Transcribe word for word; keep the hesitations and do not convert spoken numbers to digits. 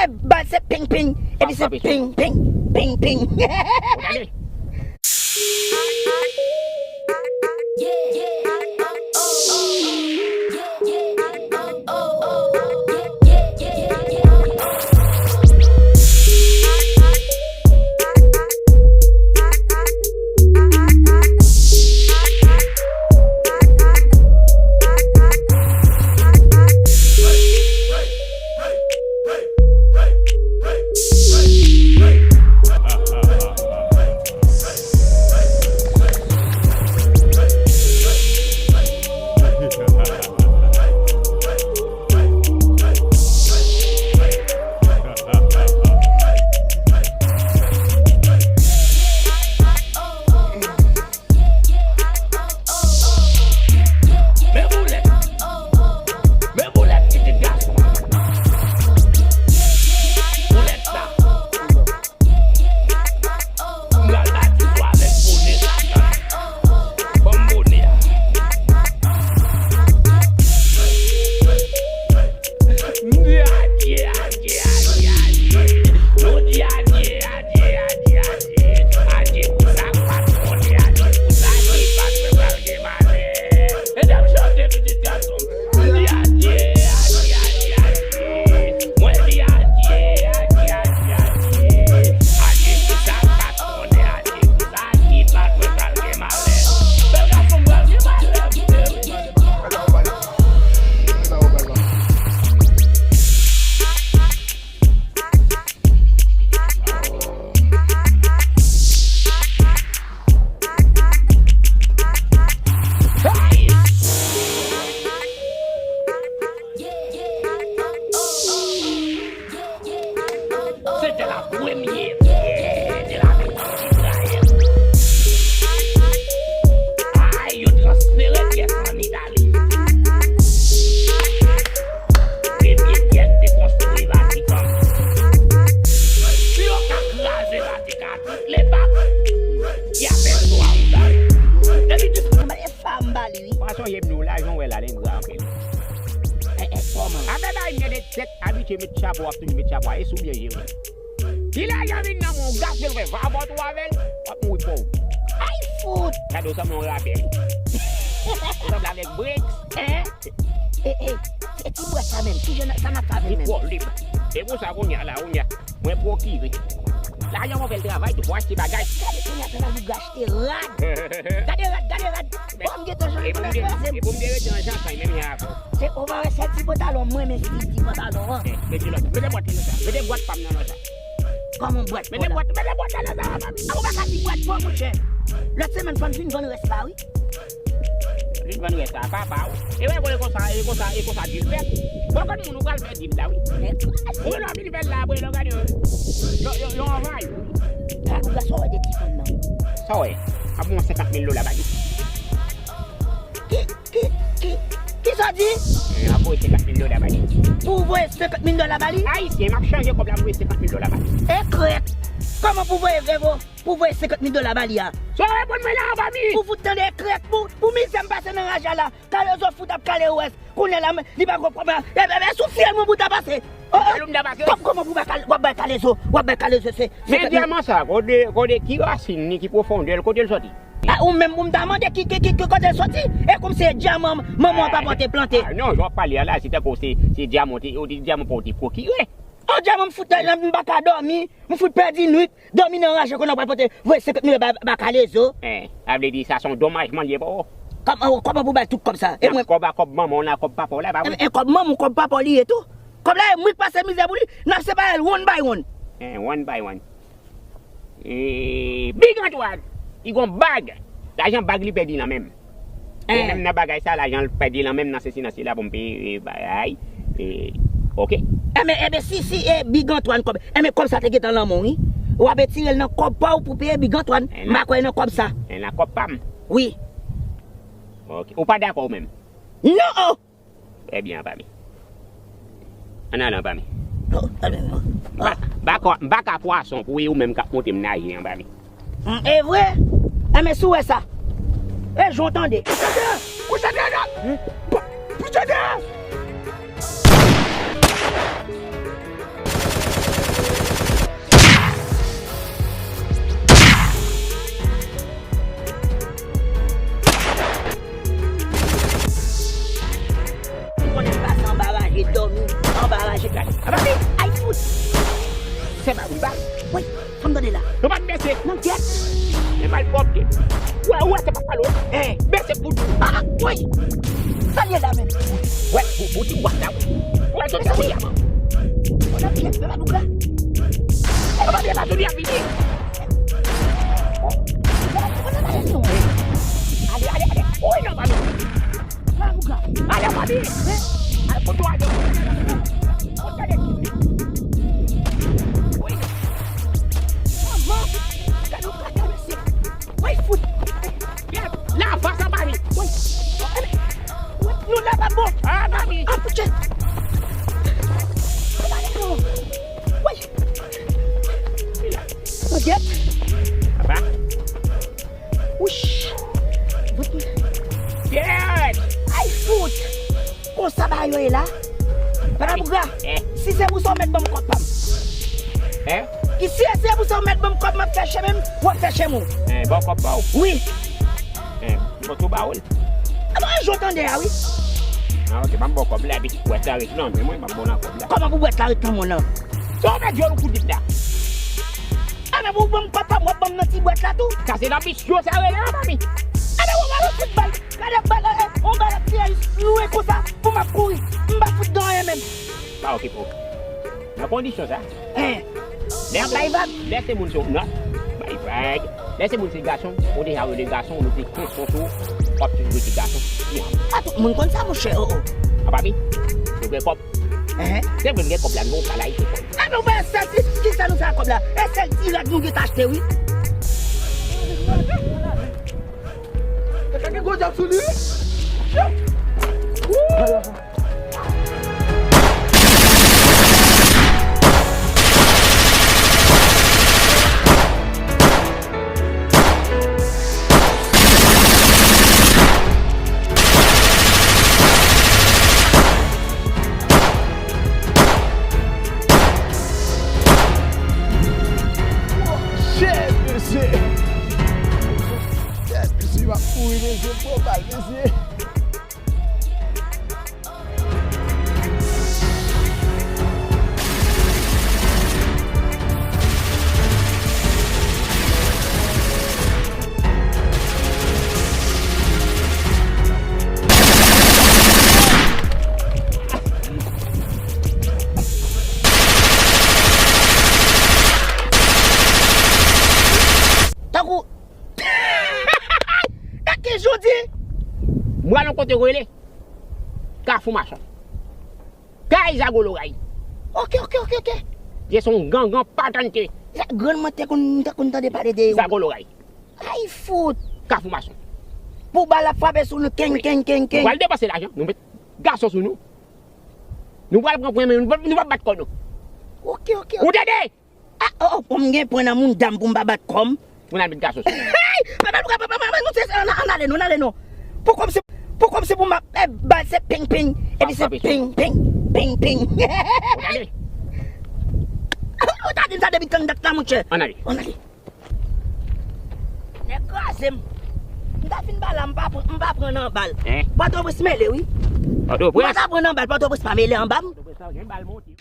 Bal se ping ping, epi se ping ping, ping ping. Men boulèt. Men boulèt pitit gason. Boulèt sa. M pral bati w avèk bonè sa. Ban m bonè a. M di adye, adye, adye, adye. Nou di adye, adye, adye, adye. Adye pou sa k pa t konnen, adye pou sa ki pa t wè pral gen malè. Mesye, m chante pitit gason m. M di adye, adye, adye, adye. Mwen di adye, adye, adye, adye. Adye pou sa k pa t konnen, adye pou sa ki pa t wè pral gen malè. Bèl gason m pral gen malè. Se te la premye. Ay, yo transfere pyès an Itali. Premye pyès te konstwi Vatikan. Si yo ka kraze Vatikan, tout lepak, y a fè swa ou sa. Depi tout Fam ba li, wi. Mwen sonje m di w lajan w wè la, l engra anpil. E, e, kòman? Apre bay m de tèt abitye met chapo, w ap toujou met chapo a, e si w byen jere. Si lajan vin nan men w, w gaste l, w fè vabòt ou avè l, w ap mouri pòv. Ay, fout! Gade w sanble yon rapè, wi. Ou sanble avèk Bricks. Hein? E, e, e ti bwèt sa menm, ki jan sa n ap fè avè l menm? Li twò lib. E pou sa kounye a la, kounye a. Mwen pwokire. Lajan mwen fè l travay tou pou achte bagay. Gade kounye a travay pou achte rad. Gade rad, gade rad. Bon, m gentan chanje pou l kraze m. E pou m te rete nan jan kay menm jan avè w. Se ou pa wè sèl ti pantalon mwen, men si ti pantalon an. Eh, mete lòt. Mete bwat li nan sa. Mete bwat pa m nan nan sa. Kòman bwat pou la? Mete bwat, mete bwat la nan sa, papi. A, ou pa ka di bwat pou monchè. Lòt semèn fò n fin vann rès la, wi. Vin vann rès la, papa w. E wè, e konsa, e konsa, e konsa dil fèt. Bon, konn moun ou pral fè dil la, wi. Ou wè lè w vin fè l la, apre lè w gade, yo, yo, yo anvayi w. Gason wè de ti fanm nan. Sa w wè? Ap mwen senkant mil dola ba li. Ki, ki, ki, ki sa w di? Ap voye senkant mil dola ba li. Pou w voye senkant mil dola ba li? Ayisyen, m ap chanje kòb la, m voye senkant mil dola ba li. E krèk! Kòman pou voye, e vo? Pou voye senkant mil dola ba li a. Sa w reponn mwen la, anba mi? Ou fout tande krèk pou, pou mizè m pase nan raja la. Kalezo fout ap kale wès. Kounye a la, li pa gon pwoblèm. E, e, e, sou fyèl mwen pou ta pase. Oh, oh. Fyèl ou m ta pase? Kòm, kòman pou w ap bay kale-, w ap bay kalezo? W ap bay kalezo se, se. Men dyaman sa, kote, kote ki rasin li, ki pwofondè l, kote l sòti? A, ou menm pou m ta mande ki, ki, ki, ki kote l sòti? E kòm se dyaman manman w papa w te plante. A, non, jan w ap pale a la, se tankou se, se dyaman w te, w te, dyaman pa w te pwokire. Oh, dyaman m fout, m pa ka dòmi, m fout pèdi nwit. Dòmi nan raje kounye a w pral pote voye senkant mil ba, ba kalezo. Hein, sa vle di sa se yon domajman li ye pou ou. Kòman, kòman pou bay tout kòb sa? E mwen? Kòb a kòb manman w la, kòb papa w la, pa vre? E, e kòb manman w, kòb papa w li ye tou. Kòb la e mwen k pase mizè pou li, n ap separe l one by one. Hein, one by one. E, Big Antoine, li gon bag. Lajan bag li pèdi nan men m. E menm nan bagay sa, lajan l pèdi nan men m nan sesi nan sela pou m peye, e, bagay. E, oke. Enben, enben, si, si, e, Big Antoine kòb, enben, kòb sa te gentan nan men w, wi. W ap etire l nan kòb pa w pou peye Big Antoine. M pa kwè nan kòb sa. E nan kòb pa m? Wi. Oke. Ou pa dakò ou menm? Non! Trè byen, anba mi. Ann ale anba mi. M pa, m pa ka, m pa ka pwason pou ou menm k ap monte m naje anba mi. E vre? Enben, si w wè sa. E jan w tande. Kouche atè! Kouche atè! Kouche atè! Woy, fè m tande la. Nou pa t bese. Nan gyèt. E mal pwòpte. Wè, wè, se pa palo. Eh, bese pou di. Ah, woy. Sa l ye la menm? Wè, pou, pou di wè la, wi. Wè, tout sa, wi. Nan gyèt, nan la nou la. E pa byen, pa tout, y a vini. Oh, la, nou pa nan ale, ale, ale. Woy, non, pa nou. Ale, ale. Ale, kote w ale. Kote w ale. Woy. Manman. Gade yon kaka, mesye. Woy, fout. La, fas an pa li. Woy. Nou la pa bon. Ah, mami. Ah, poutye. Woy. Mwen gyèt. Papa. Wouch. Pyèt. Ay, fout. Konsa bagay yo ye la. Papa Bougra, eh, si se pou sa w mèt ban m kòb pa m. Eh? Ki si se pou sa w mèt ban m kòb, m ap fè chemen m, w ap fè chemen w. Eh, ban w kòb pa w? Wi. Eh, m tou ba w l. A bon, jan w tande a, wi. Ah, ok, ban m ba w kòb la, epi bwèt la ret nan men mwen, m ap ba w nan kòb la. Kòman pou bwèt la ret nan men w nan? Sa w mèt jwe nou kout bit la. A, men pou w ban m kòb pa m, w ap ban m nan ti bwèt la tou. Sa se nan misyon sa rele an, mami. A, men w ap fout bal. Gade bal, eh, on bal ap tire lwen konsa pou m ap kouri. M pa fout gen anyen menm. Pa okipe w. Nan kondisyon sa. Hein. Lè se, bay vag. Lè se moun se, non. Bay vag. Lè se moun se gason, ou deja rele gason, ou mete presyon sou ou, w ap toujou rete gason. Ki an? A, tout moun konn sa, monchè, oh, oh. An pa mi, ou gen kòb. Hein? Se vre, m gen kòb la, nou pa la, se kòb. A, men ou pa sèl ti, ki sa nou fè ak kòb la? E sèl ti rad nou gen achte, wi. E sa gen gwo djab sou li, wi. Woo! Shit, mesye! Shit, mesye, m ap mouri, mesye, m pran bal, mesye. Tankou, e ki jan w di? Mwen nan kote rele Kafou Mason. Kay Zago Loray. Ok, ok, ok, ok. Ye se yon gangan patante. Sa grann mwen te konn, te konn tande pale de yo. Zago Loray. Ay, fout. Kafou Mason. Pou bal ap frape sou nou, kenk, kenk, kenk, kenk. Nou pral depanse lajan, nou met gason sou nou. Nou pral pran pwen, men nou p ap, nou p ap bat kò nou. Ok, ok, ok. Ou tande? Ah, oh, oh, pou m gen pwen nan mouda m pou m pa bat kò m. Moun al met gason sou. Hey! Papa, papa, papa, papa, nou se, ann, ann ale non, ann ale non. Pou kòm se, pou kòm se pou m ap, eh, bal se ping, ping, epi se ping, ping, ping, ping. Ou tande? Ou ta di m sa depi tann dat la, monchè. Ann ale. Ann ale. Nèg kraze m. M ta fin bal la, m pa pran, m pa pran nan bal. Hein? Pòtoprens mele, wi. Pòtoprens? M pa ta pran nan bal, Pòtoprens pa mele anba m. Pòtoprens pa gen bal monte.